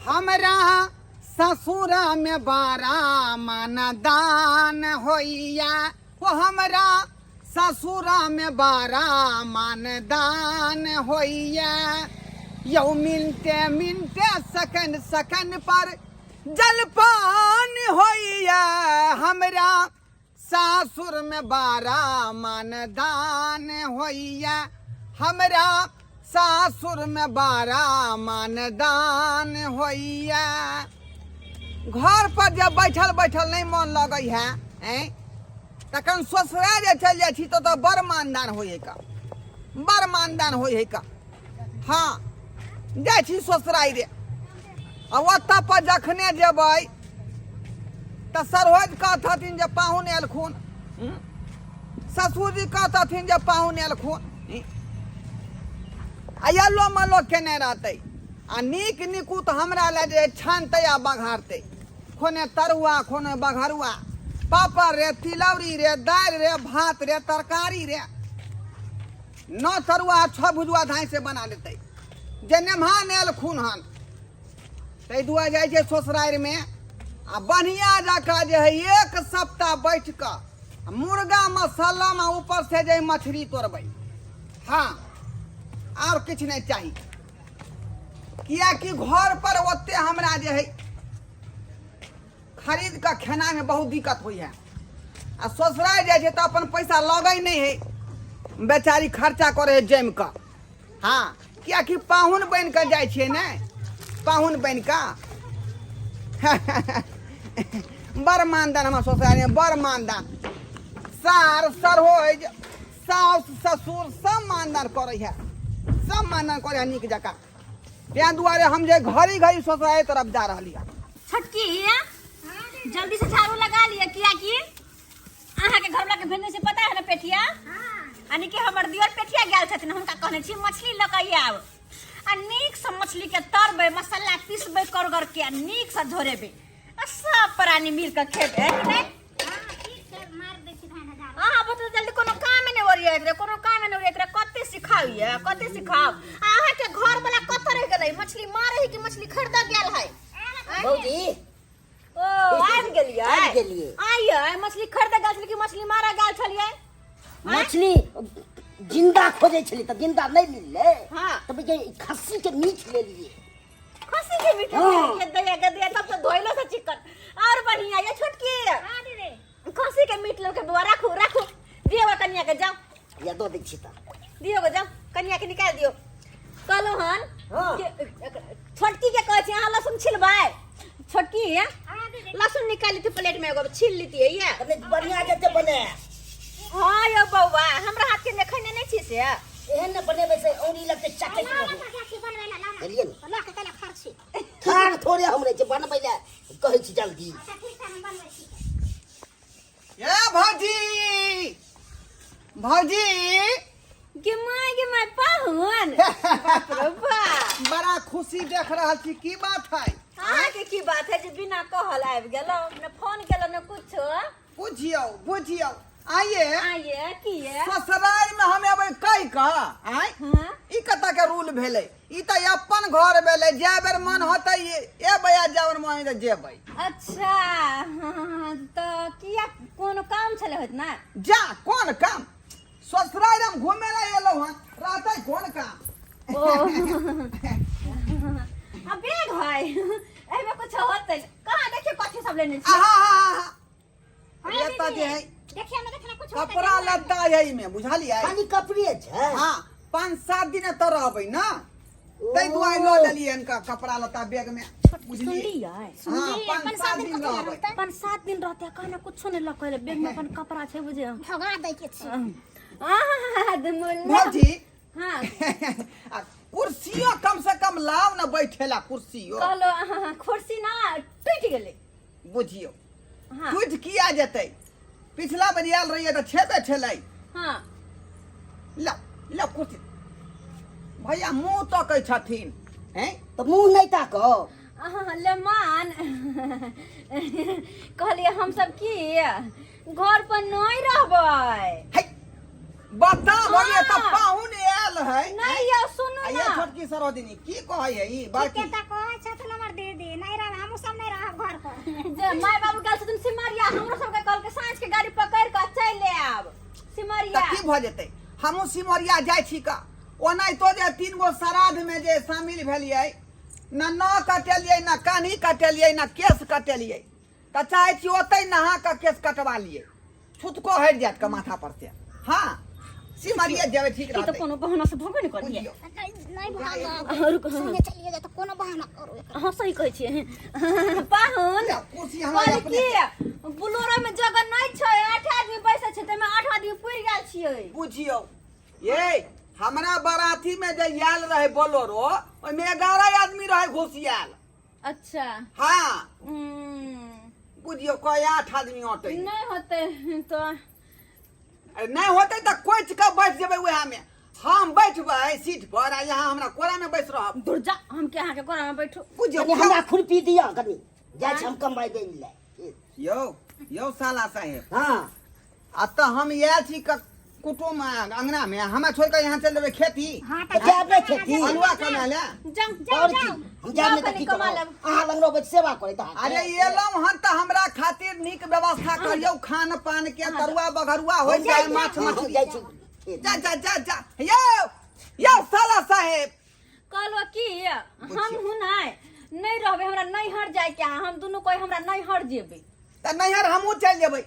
हमरा ससुरा में बारा मानदान होइया, ओ हमरा ससुरा में बारा मानदान होइया। यौ मिनटे मिनटे सकन सकन पर जलपान होइया, हमरा सासुर में बारा मानदान होइया, हमरा सासुर में बारा मानदान होइया। घर पर जब बैठल बैठल नहीं मन लगै है ऐं तखन ससुरा जे चलि जाइ छी तऽ बड़ मानदान होइ है का, बड़ मानदान होइ है का। हाँ जाइ छी ससुराइ रे, आ ओतऽ पर जखने जेबै तऽ सरहोज कहतथिन जे पाहुन एलखुन, ससुरजी कहतथिन जे पाहुन एलखुन, आ यल्लो मल्लो केने रहतै आ नीक निकुत हमरा लए जे छानतै आ बघारतै, खोने तरुआ खोने बघरुआ, पापड़ रे तिलौरी रे दालि रे भात रे तरकारी रे, 9 तरुआ 6 भुजुआ धाइ से बना लेतै जे नेमहान एलखुन हन। ताहि दुआरे जाइ छै ससुरारिमे आ बढ़िआँ जकाँ जे है एक सप्ताह बैठ कऽ मुर्गा मसालामे ऊपर से जे मछली तोड़बै। हाँ आओर किछु नहि चाही, किएकि घर पर ओते हमरा जे है खरीद कऽ खेनाइमे बहुत दिक्कत होइ है आ ससुरारि जाइ छै तऽ अपन पैसा लगै नहि है, बेचारी खर्चा करै है जमि कऽ। हाँ किएकि पाहुन बनि कऽ जाइ छियै ने, पाहुन बनि कऽ बड़ मानदान हमरा ससुरारिमे, बड़ मानदान, सार सरहोज साउस ससुर सब मानदान करै है, सब मानदान करै है नीक जकाँ। तें दुआरे हम जे घड़ी घड़ी ससुरारि तरफ जा रहली है। छोटकी जल्दी से झाड़ू लगा लिअ, कियाकि अहाँ के घरवाला के भेजने से पता है ना पेठिया, यानी कि हमर दियर पेठिया गेल छथिन, हुनका कहने छी मछली लऽ के आयब आ नीक से मछली के तरबै, मसाला पीसबै करगर के आ नीक से झोरेबै आ सब प्राणी मिल के खेबै, है कि नहि? अहाँ बताउ जल्दी, कोनो काम नहि ओरियाइत रहे, कोनो काम नहि ओरियाइत रहे, कते सिखाउ ये, कते सिखाउ। आ अहाँ के घर वाला कतऽ रहि गेलै? मछली मारै है कि मछली खरीदऽ गेल है? भौजी ओ आबि गेलियै? आबि गेलियै। आइयै मछली खरीदऽ गेल छलियै कि मछली मारऽ गेल छलियै? मछली जिंदा खोजै छलियै तऽ जिंदा नहि मिललै। हाँ। तऽ बुझियै, ई खस्सी के मीट लेलियै। खस्सी के मीट हाँ। लेलियै, दैया गदैया तब तऽ धोइलो से चिकन और बढ़िया। ये छोटकी खस्सी के मीट लऽ के बौआ राखू, राखू दियौ कनिया के, जाओ या दऽ दै छी तऽ दियौ गो, जाओ कनिया के निकालि दियौ। कहलहुँ हन हाँ। कि छोटकी के कहै छी अहाँ लहसुन छिलबै? छोटकी लहसुन निकालि लेती प्लेट में, एगो छील लेती ये कने बढ़िया जते बने। हाँ यौ बौआ, हमरा हाथ के देखने नहि छी से एहन ने बनेबै से औरी लगतै चटक रहू। बुझलियै ने? ठाढ़ थोड़े हम रहै छी बनबै लए कहै छी जल्दी। ए भौजी, भौजी गे my, गे my, पाहुन, बाप रे बाप। बड़ा खुशी देख रहल छी, की बात है? अहाँके की बात है जे बिना कहल आबि गेलहुँ, ने फोन केलहुँ ने कुछो? बुझियौ बुझियौ, आइए आइए की ये? ससुरारि में हम एबै कहि कऽ आँय? हाँ। ई कतऽ के रूल भेलै? ई तऽ अपन घर भेलै, जै बेर मन होतै एबै आ जै बेर मन हेतै जेबै। अच्छा हाँ, तऽ किया कोनो काम छलै होइत ना? जा कोन काम, ससुरारि हम घूमे ला एलहुँ हन, रहतै कोन काम? ओ आ बैग है, एहिमे कुछ होतै? कहाँ देखियौ कथी सब लेने छी। आहा हा हा हा, एतऽ जे है देखिए ना, देखना कुछ होतै, कपड़ा लत्ता है एहिमे, बुझलियै? खाली कपड़े छै। हाँ 5-7 दिन एतऽ रहबै ना, ताहि दुआरे लऽ लेलियै हिनका कपड़ा लत्ता बैग में, बुझलियै? सुनलियै? हाँ, 5-7 दिन रहबै। 5-7 दिन रहते, कहना कुछो नहीं लऽ के बैग में, अपन कपड़ा छै बुझे भगा दै के छै। आहा, दुमुल्ला। भौजी हाँ। आ कुर्सियो कम से कम लाओ ना बैठेला कुर्सियो। कहलो हाँ, कुर्सी ना टूटि गेलै। बुझियौ। हाँ। टूटि किया जेतै, पिछला बेर आयल रहियै तऽ छेबे छलै। हाँ। ला ला कुर्सी भैया मुँह तकै छथिन हैं? तऽ मुँह नहि ताकौ। अहाँ लेमान कहलियै हमसब की घर पर नहीं रहबै। है बता भैया तऽ हाँ। पाहुन आयल है। नहीं यौ सुनू आ ये ना। छोटकी सरोजिनी की कहै है ई बड़की? ठीके तऽ कहै छथिन हमर दीदी। जे माय बाबू गेल छथिन सिमरिया, हमरो सबके कहलकै साँझ के गाड़ी पकड़ के चलि आयब सिमरिया। तऽ की भऽ जेतै, हमहूँ सिमरिया जाइ छी का। ओनाहितो जे 3 गो श्राद्ध में जे शामिल भेलियै, न नह कटेलियै, न कान्ही कटेलियै, न केश कटेलियै, तऽ चाहै छी ओतहि नहा कऽ केश कटवा लियै, छुतको हटि जायत के माथा पर से। हाँ, सिमरिया जेबै, ठीक ई तऽ रहतै। कोनो बहाना से भगबे ने करियै। बुझियौ। नहीं भागब। हाँ, रुक, हाँ। संगे चलिए जाए तो कोनो बहाना करू एकर। हाँ, सही कहै छियै पाहुन। कुर्सी हमरा कहली अपने की बोलेरो में जगह नहीं छै, 8 आदमी बैसै छै, ताहिमे 8 आदमी पुरि गेल छियै। बुझियौ ये, हमरा बराती में जे आयल रहे बोलेरो, ओहिमे 11 आदमी रहे घुसियाल। अच्छा। हाँ। बुझियौ, कय 8 आदमी अटै। नहीं होते तो। अरे नहीं होते तऽ कोचि कऽ बैठ जेबै उएह में, हम बैठबै सीट पर आ यहाँ हमरा कोरा में बैस रहब। दूर जा, हम के अहाँके कोरा में बैठू? बुझियौ। कनि हमरा खुरपी दिअ, कनि जाइ छी हम कमाइ दै लए। यौ यौ साला साहेब। हाँ। आ तऽ हम आयल छी कुटुम अंगना में, हमरा छोड़ कऽ यहाँ चलि देबै खेती? हाँ। तऽ जायब नहि खेती? अलुआ कमा ले। जाउ। और जाउ। की, हम जायब नहि तऽ कनि की कमा करब? लेब। अहाँ लग रहबै तऽ सेवा करैत अहाँके। अरे एलहुँ हन तऽ हमरा खातिर नीक व्यवस्था करियौ खान पान के, तरुआ बघरुआ होइ जाइ चाहे माछ हम मछली। जाइ छी खेत। जा जा जा जा, यौ यौ साला साहेब। कहलो की हम हूँ नहीं रहबै, हमरा नैहर जाय के है, हम दुनू कोई हमरा नैहर जेबै। तऽ नैहर हमहूँ चलि जेबै,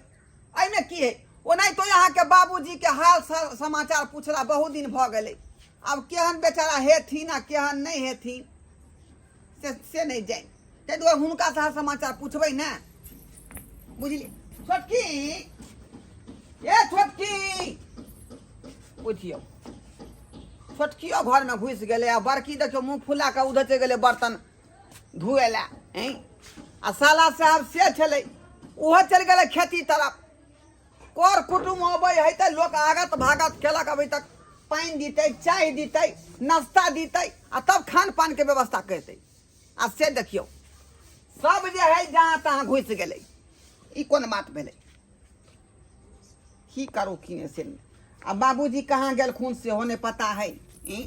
एहिमे की है? ओनाहितो अहाँके बाबूजी के हाल समाचार पूछला बहुत दिन भऽ गेलै। आब केहन बेचारा हेथिन आ केहन नहि हेथिन से नहि जानि, ताहि दुआरे हुनका से हाल समाचार पूछबै ने, बुझलियै? छोटकी, ए छोटकी, बुझियौ छोटकियो घरमे घुसि गेलै आ बड़की देखियौ मुँह फुला कऽ उधर चलि गेलै बर्तन धुए लए। हैं, आ साला साहब से छलै, ओहो चलि गेलै खेती तरफ। कर कुटुम अबै है तऽ लोक आगत भागत केलक, अभी तक पानि दितै, चाय दितै, नाश्ता दितै आ तब खान पान के व्यवस्था करतै, आ से देखियौ सब जे है जहाँ तहाँ घुसि गेलै। ई कोन बात भेलै? की करू की नहि से नहि। आ बाबूजी कहाँ गेलखुन सेहो नहि पता है। ई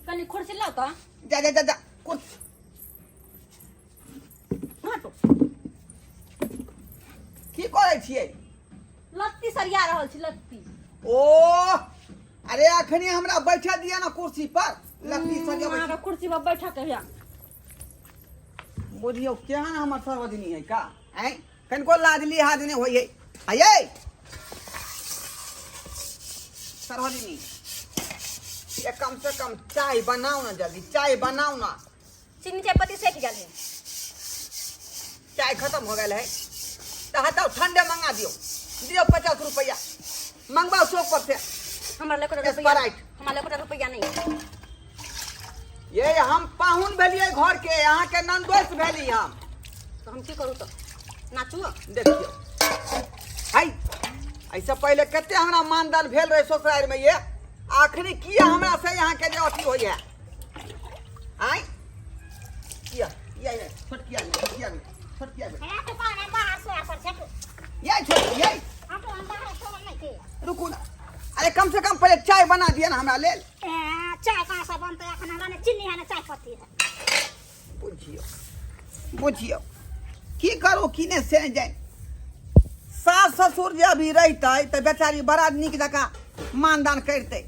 कनि कुर्सी लाउ तऽ। जा जा जा जा, कुर्सी। हटू। की करै छियै? लत्ती सरिया रहल छी, लत्ती। ओ अरे, अखनी हमरा बैठे दिअ ने कुर्सी पर, लत्ती सरियाबै छी। अहाँके कुर्सी पर बैठक है। बुझियौ केहन हमर सरोजनी है का, आँय, कनिको लाज लिहाज नहि होइ है। आये सरोजनी, ये कम से कम चाय बनाओ ना, जल्दी चाय बनाओ ना। चीनी चाय पत्ती सठि गेल है। चाय खत्म हो गया है तो हटाओ, ठंडे मंगा दियो, दियो 50 रुपया मंगवाओ शॉप पर से। हमरा लग रुपया स्प्राइट। हमरा लग रुपया नहीं है। ये हम पाहुन भेलिए घर के, यहाँ के नंदोस भेली हम। तो हम की करू, तो नाचू? देखियो हाय, ऐसे पहले कते हमरा मानदान भेल रहे ससुराल में, ये आखिरी किया हमरा से यहाँ के जे अथी होइए आय किया ये ये छोटकिया में, छोटकिया में, छोटकिया में। हटू पाहुन, बाहर सोया पर छै, हटू। ये छोटकी ये। हटू, हम बाहर सोया नहीं के। रुकू ना, अरे कम से कम पहले चाय बना दिया ना हमरा लेल। ए, चाय कहाँ से बनतै? एखन हमरा ने चीनी है ने चाय पत्ती है। बुझियो बुझियो, की करू की नहि से नहि जानि। सास ससुर जे अभी रहितै तऽ बेचारी बड़ा नीक जकाँ मानदान करितै,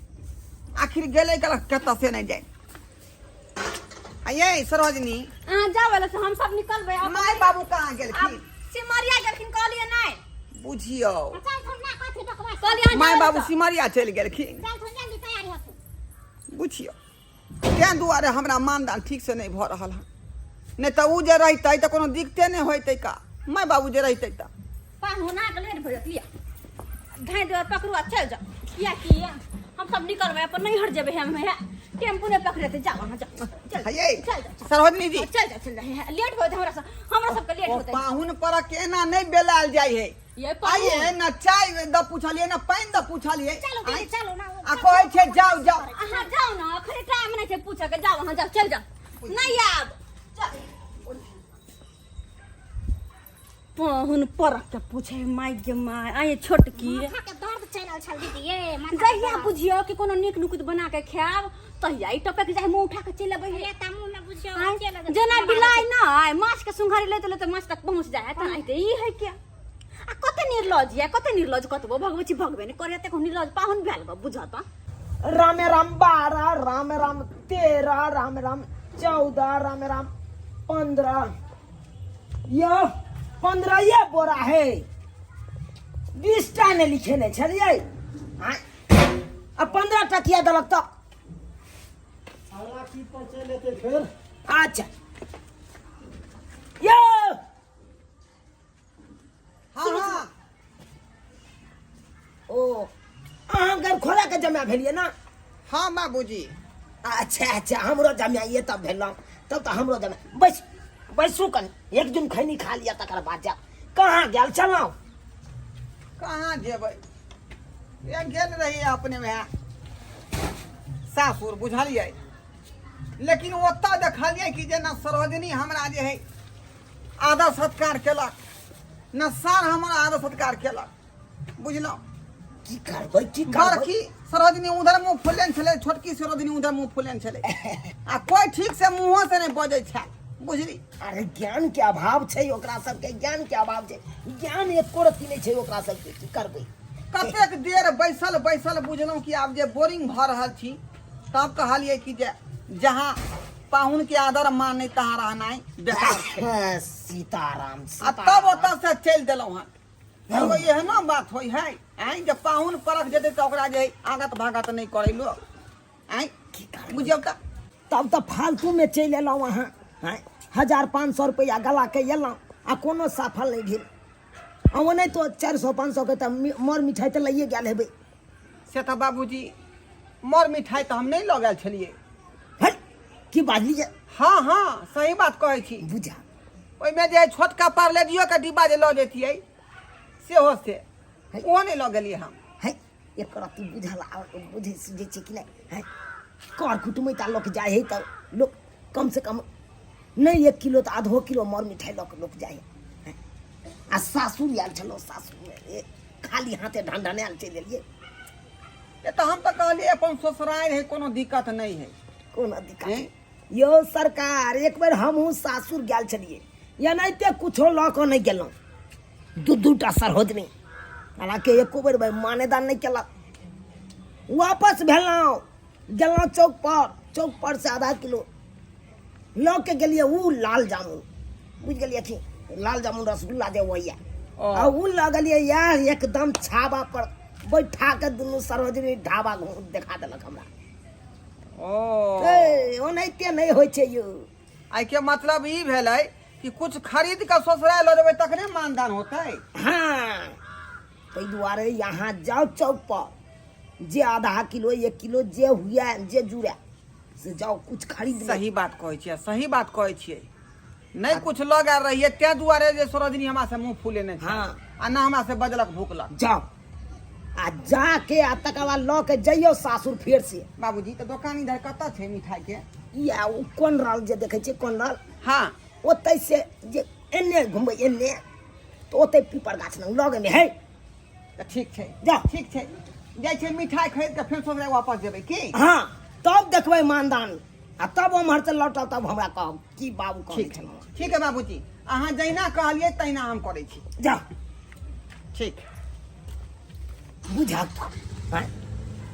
आखिर गेलै कतऽ से नहि जानि। आ ये सरोजनी। अहाँ जाउ एलऽ से हम सब निकलबै आब। माय बाबू कहाँ गेलखिन? आब सिमरिया गेलखिन, कहलियै नहि? बुझियौ। चल थोड़ ना, कथी बकवास। कहलियै अहाँ माय जाउ बाबू एलऽ से। सिमरिया चलि गेलखिन। चल थोड़, जल्दी तैयारी होतै। बुझियौ, तेँ दुआरे हमरा मानदान ठीकसँ नहि भऽ रहल हन, नहि तऽ ओ जे रहितै तऽ कोनो दिक्कते नहि होइतै का, माय बाबू जे रहितै तऽ। पाहुन अहाँके लेट भऽ जायत, लिअ धाइ देबै, पकड़ू आ चलि जाउ, किएकि हम सब निकलबै, अपन नैहर जेबै हम, हे टेम्पू नहि पकड़ेतै। जाउ अहाँ, जाउ, चल। हयै। चल जाउ। सरोजनी जी। चल जाउ, चल जाउ, हे, लेट भऽ जेतै हमरा सब, हमरा सबके लेट ओ होतै। पाहुन पर केना नहि बेलायल जाइ है? ये पाहुन। आइए न चाय द पूछलिए न पानि द पूछलिए। चलू दीदी, चलू ना। आ कहै छै जाउ जाउ। अहाँ जाउ ने, अखन टाइम नहि छै पूछऽ के, जाउ अहाँ, जाउ, चलि जाउ, नहि आयब, चल। पाहुन परक के पूछे, माय गे my. आये छोटकी। माथा के दर्द चलि रहल छल दीदी, ये माथा के जहिया दर्द। बुझियौ कि कोनो नीक नुकुत बना के खायब तहिया ई टपक जाय, मुँह उठा के चलि अबै है। ले तऽ मुँह में बुझ छै ओ चलि जेना बिलाइ नहि माछ के सुंघारी लेते लेते माछ तक पहुंच जाए है तेनाहिते ई है क्या आ कते निर्लज या कते निर्लज कतबो भगबै छी भगबे नहि करे तक निर्लज पाहुन भेल गप बुझत रामे राम 12, रामे राम 13, रामे राम 14, रामे राम 15। यो 15 ये बोरा है। 20 टा ने लिखेने छलियै। आँय, आ 15 टा किया देलक तऽ? साला की पर चलि एतै फेर। अच्छा यो हाँ हाँ ओ अहाँ गरखोरा के जमा भेलियै ना? हाँ बाबूजी। अच्छा अच्छा, हमरो जमा ये तब भेलहुँ, तब तऽ हमरो जमा। बैस बैसू कनि, एक दिन खैनी खा लिअ तकर बाद जायब। कहाँ गेल छलहुँ? कहाँ जेबै, ये गेल रही अपने वएह सासुर, बुझलियै? लेकिन ओतऽ देखलियै कि जेना सरोजनी हमरा जे है आदर सत्कार केलक न सार हमर आदर सत्कार केलक, बुझलहुँ? की करबै, की करबै? बड़की सरोजनी उधर मुँह फुलेन छलै, छोटकी सरोजनी उधर मुँह फुलेन छलै, आ कोइ ठीक से मुँहो से नहि बजै छल, बुझली? अरे ज्ञान के अभाव छै ओकरा सबके, ज्ञान के अभाव छै, ज्ञान एको रत्ती नहि छै ओकरा सबके, की करबै? कतेक देर बैसल बैसल बुझलहुँ कि आब जे बोरिंग भऽ रहल छी, तब कहलियै कि जे जहाँ पाहुन के आदर मान नहि तहाँ रहनाइ बेकार छै। सीताराम। आ तब ओतऽ से चलि देलहुँ हन। एगो एहनो बात होइ है आँय, जे पाहुन परख जेतै तऽ ओकरा जे आगत भागत नहि करै लोक, आँय? बुझियौ तऽ तब तऽ फालतूमे चलि एलहुँ अहाँ। आँय, 1500 रुपैआ गलाके एलहुँ आ कोनो सफल नहि भेल। आ ओनाहितो 400 500 के तऽ मर मिठाइ तऽ लैए गेल हेबै। से तऽ बाबूजी मर मिठाइ तऽ हम नहि लऽ गेल छलियै। हट, की बाजलियै? हाँ हाँ, सही बात कहै छी। बुझा ओहिमे जे छोटका पार्लेजियो के डिब्बा जे लऽ जैतियै सेहो से ओहो नहि लऽ गेलियै हम। है, एक रत्ती बुझल बुझै सुझै छै कि नहि? है, कर कुटुमैता लऽ के जाइ है तऽ लोक कम से कम नहि 1 किलो तऽ आधो किलो मर मिठाइ लऽ के लोक जाइ है। आ सासुर आयल छलहुँ, सासुरमे खाली हाथे ढनढनायल चलि एलियै। ए तऽ हम तऽ कहलियै अपन ससुरारि है, कोनो दिक्कत नहि है। कोनो दिक्कत नहि यौ सरकार। एक बेर हमहूँ सासुर गेल छलियै, एनाहिते कुछो लऽ कऽ नहि गेलहुँ। दू दू टा सरहोजनी, हालाँकि एको बेर मानेदान नहि केलक। वापस भेलहुँ, गेलहुँ चौक पर, चौक पर से आधा किलो लऽ के गेलियै उ लाल जामुन, बुझि गेलियै कि लाल जामुन रसगुल्ला जे होइए, आ उ लऽ गेलियै। इएह एकदम छाबा पर बैठा के दुनू सरोजनी ढाबा देखा देलक हमरा। ओ ए, ओनाहिते नहि होइ छै यौ। एहिके मतलब ई भेलै कि कुछ खरीद के ससुराल लऽ जेबै तखने मानदान होतै। हाँ, ताहि दुआरे यहाँ जाउ चौक पर, जे आधा किलो 1 किलो जे हुए जे जुड़े से जाउ कुछ खरीद लेब। सही बात कहै छियै, सही बात कहै छियै। नहि कुछ लऽ गेल रहियै ताहि दुआरे जे सरोजनी हमरा से मुँह फुलेने छै। हाँ। आ ना हमरा से बजलक भूकलक। जाउ आ जाके आ तकर बाद लऽ के जइयौ सासुर फेर से। बाबूजी, तऽ दोकान इधर कतऽ छै मिठाई के? इएह ओ कोनरल जे देखै छियै कोनरल। हाँ। ओतै से जे एन्ने घुमबै एन्ने तऽ ओतै पीपर गाछ लग लगेमे है। तऽ ठीक छै। जाउ। ठीक छै, जाइ छै मिठाई खरीद के फेर ससुराल वापस जेबै की? हाँ, तब देखबै मानदान, आ तब ओम्हर से लौटब तब हमरा कहब की बाबू कहने ठीक छलहुँ। ठीक है बाबूजी, अहाँ जहिना कहलियै तहिना हम करै छी। जाउ। ठीक। बुझक आँय,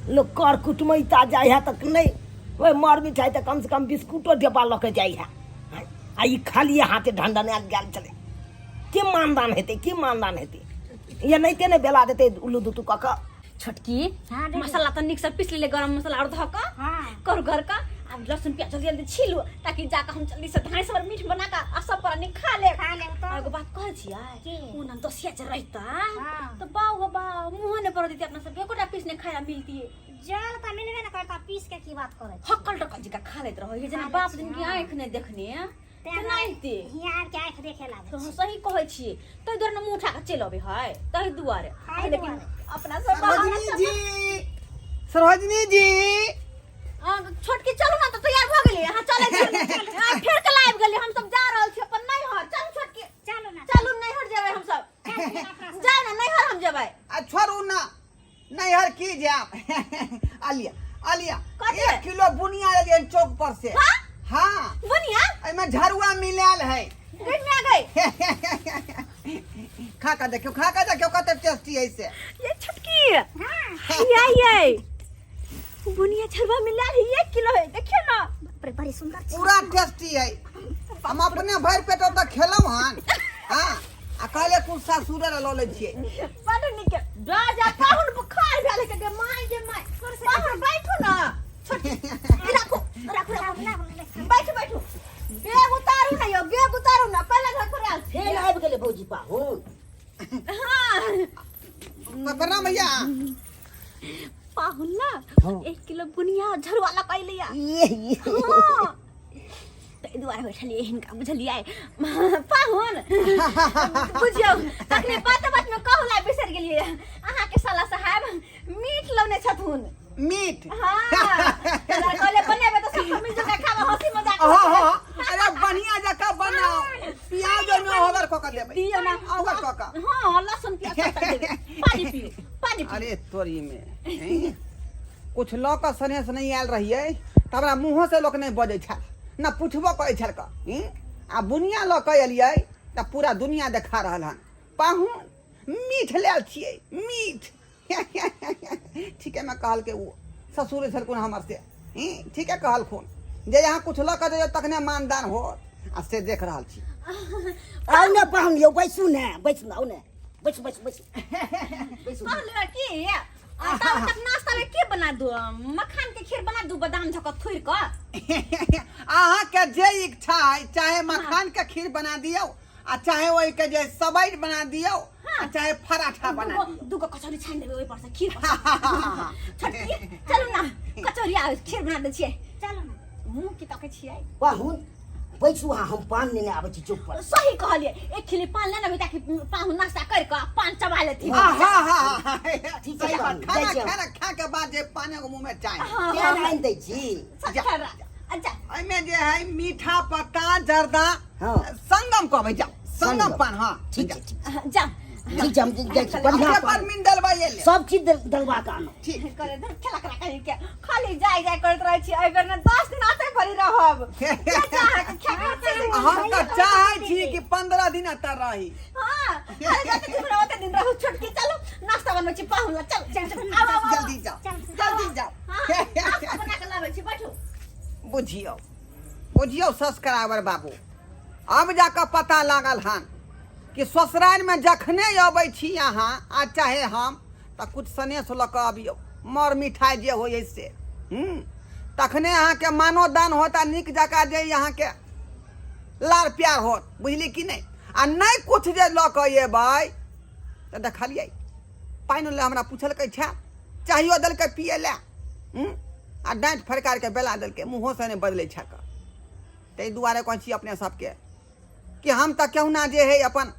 लोक कर कुटमैता जाइ है तऽ नहि ओहि मर मिठाइ तऽ कमसँ कम बिस्कुटो डिब्बा लऽ के जाइ है। आँय, आ ई खालिए हाथे ढनढनायल गेल छलै। की मानदान हेतै, की मानदान हेतै? एनाहिते ने बेला देतै उल्लू दुतू कऽ कऽ। छोटकी, हाँ, दीदी। मसाला तऽ नीक से पीस लेले, गरम मसाला और धऽ कऽ हाँ। कर घर का। आब लहसुन प्याज जल्दी जल्दी छीलू ताकि जाकऽ हम जल्दी से धान सब मीट बना कऽ आ सब पर नीक खा ले। खा लेब तऽ। आ एगो बात कहै छियै, की? ओ ना दसिया जे रहिता हाँ। तऽ बाउ हो बाउ मुँह ने पड़ देती, अपना सबके एकोटा पीस ने खाया मिलती। जल तऽ मिलबे ने करता, पीस के की बात करै छी? हक्कल टक्कल जकाँ खा लैत रहै जेना खा लै बाप छी, दिन की हाँ। आँखि नहि देखने तें तेनाहिते। हियाँ आबि के आँखि देखे लागै तऽ हम छै। सही कहै छियै, ताहि दुआरे ने मुँह उठा कऽ चलि अबै है, ताहि दुआरे। ताहि लेकिन दुआरे। अपना सब सरोजनी जी, सरोजनी जी। छोटकी चलू ना, तऽ तैयार भऽ गेलियै अहाँ? चलै छी। अहाँ फेर कल आबि गेलियै? हम सब जा रहल छी अपन नैहर। चलू छोटकी। चलू ना। चलू, नैहर जेबै हम सब। जाउ ना, नैहर हम जेबै। आ छोड़ू ना, नैहर की जायब। अलिया अलिया, कथी? 1 किलो बुनिया लेलियै चौक पर से। हाँ? हाँ बुनिया एहिमे झरुआ मिलायल है गई में आ गई खा के देखियो खा के देखियो कते टेस्टी है से ये छुटकी ये ये बुनिया झरुआ मिला है 1 किलो है देखियो ना। बाप रे, बड़ी सुंदर छै। पूरा टेस्टी है। हम अपने भरि पेट ओतऽ खेलहुँ हन। हाँ, आ कहले कुछ सासुरे लऽ लै छियै। बड़ नीक डर जा पाहुन, बुखार भेल है के my गे my. पाहुन, बैठू ना। छोटकी, ई राखू राखू राखू, बैठू बैठू। बैग उतारू ना यो, बैग उतारू ना। पहले घर पर आयल। फेर आबि गेलै भौजी पाहुन। हाँ। प्रणाम भैया। पाहुन ना 1 किलो बुनिया झरुआ लगा लिया। ये ये। हाँ। ताहि दुआरे बैठलियै हिनका, बुझलियै पाहुन? बुझियौ, तखने बात बात में कहला बिसरि गेलियै, अहाँके साला साहब मीट लौने छथुन। मीट? हाँ, तऽ कहले बनेबै तऽ सब मिलजुल के खाबे, हंसी मजाक। हाँ हाँ, अरे बढ़िया जकाँ बनाओ, प्याज ओहिमे ओवर कऽ के देबै। दियौ ना। ओवर कऽ के। हाँ, लहसुन प्याज सब देबै। पानी पियू, पानी पियू। अरे तोरी में हैं? कुछ लऽ कऽ सनेस नहि आयल रहियै तऽ हमरा मुँहो से लोक नहि बजै छल, न पुछबो करै छल कऽ, हैं? आ बुनिया लऽ कऽ एलियै तऽ पूरा दुनिया देखा रहल हन। पाहुन, मीठ लायल छियै मीठ। ठीके में कहलकै ओ ससुर छलखुन हमर से, हैं? ठीके कहलखुन जे यहाँ कुछ लऽ कऽ जइयौ तखने मानदान होत, आ से देख रहल छी। आउ ने पाहुन यौ, बैसू ने, बैसू ने, आउ ने, बैसू बैसू बैसू बैसू। कहलियै की, आ तब तक नाश्ता में के बना दू? मखान के खीर बना दू, बादाम धऽ कऽ थुरि कऽ? अहाँके जे इच्छा है, चाहे मखान के खीर बना दियौ, आ चाहे ओहिके जे सबैर बना दियौ, आ चाहे पराठा बना दूगो दियौ। दूगो कचौड़ी छानि देबै ओहि पर से, खीर पर से। छोटकी, चलू ना, कचौड़ी आ खीर बना दै छियै। चलू ना। मुँह की तकै छियै? पाहुन, बैसू अहाँ, हम पान लेने आबै छी चौक पर। सही कहलियै, एक खिली पान लेने अबै ताकि पाहुन नाश्ता करि कऽ पान चबा लेथिन। हाँ हाँ हाँ हाँ। ठीक छै सही बात। पाहुन, खाना जाइ छी हम। खाना खा के बाद जे पाने के मुंह में चाहे। हाँ। तेल आनि दै छी। सत्तर अच्छा। एहिमे जे है मीठा पत्ता जर्दा। संगम कहबै, जाओ संगम। संगम। पान, हाँ। ठीक छै, ठीक। जा। ठीक छै, हम जाइ छी। बढ़िआँ अपने पर पान मिन डलवाइए ले। सब चीज डलवा के आनब। ठीक। करे धर खेला करा कहीं के खाली जाय जाय करैत रहै छी। एहि बेर ने 10 दिन आते भरि रहब। चाचा, अहाँके खेबे छै। हम तऽ चाहै छी कि 15 दिन एतऽ रही। हाँ, अरे जते दिन रहू ओते दिन रहू। छोटकी, चलू, नाश्ता बनबै छी पाहुन ला। चल चल चल, आउ आउ आउ। जल्दी जाओ, जल्दी जाओ। हाँ, नाश्ता बना के लाबै छी, बैठू। बुझियौ बुझियौ सब्सक्राइबर बाबू, अब जाकऽ पता लागल हन कि ससुरारिमे जखने अबै छी अहाँ आ चाहे हम, तऽ कुछ सनेस लऽ कऽ अबियौ, मर मिठाइ जे होइ है से। तखने अहाँके मानो दान होत आ नीक जकाँ जे अहाँके लाड़ प्यार होत, बुझली कि नहि? आ नहि कुछ जे लऽ कऽ एबै तऽ देखलियै, पानि लए हमरा पुछलकै छै, चाहियो देलकै पियै लए, आ डाँटि फटकारके बेला देलकै, मुँहोसँ नहि बदलै छै कऽ। ताहि दुआरे कहै छी अपने सबके कि हम तऽ केहुना जे है अपन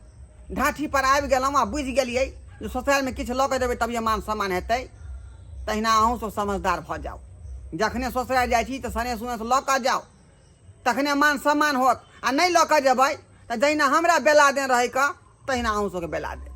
ढाठी पर आबि गेलहुँ आ बुझि गेलियै जे ससुरारिमे किछु लऽ कऽ जेबै तभिए मान सम्मान हेतै। तहिना अहूँ सब समझदार भऽ जाउ, जखने ससुरारि जाइ छी तऽ सनेस उनेस लऽ कऽ जाउ, तखने मान सम्मान होत। आ नहि लऽ कऽ जेबै तऽ जहिना हमरा बेला देने रहै कऽ, तहिना अहूँ सबके बेला देत।